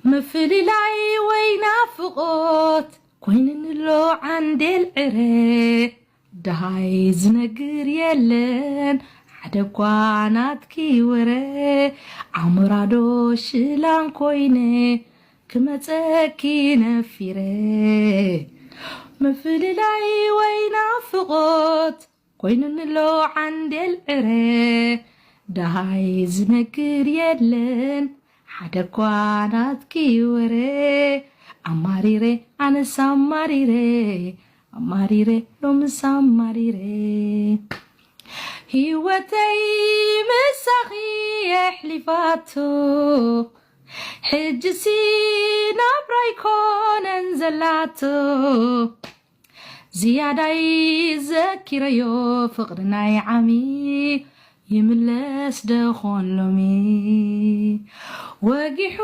ምፍልላይ ወይ ናፍቖት ኮይንንሎ ዓንዴል ዕረ፣ ደሃይ ዝነግር የለን ሓደ እኳ ናትኪ ወረ። ኣምራዶ ሽላን ኮይነ ክመጸኪ ነፊረ፣ ምፍልላይ ወይ ናፍቖት ኮይንንሎ ዓንዴል ዕረ፣ ደሃይ ዝነግር የለን ሓደ እኳ ናትኪ ወረ። ኣማሪረ ኣነስ ኣማሪረ፣ ኣማሪረ ሎምስ ኣማሪረ። ህይወተይ ምሳኺ የሕሊፋቶ፣ ሕጅሲ ናብራይ ኮነን ዘላቶ። ዝያዳይ ዘኪረዮ ፍቕሪ ናይ ዓሚ፣ ይምለስ ደኾን ሎሚ? ወጊሑ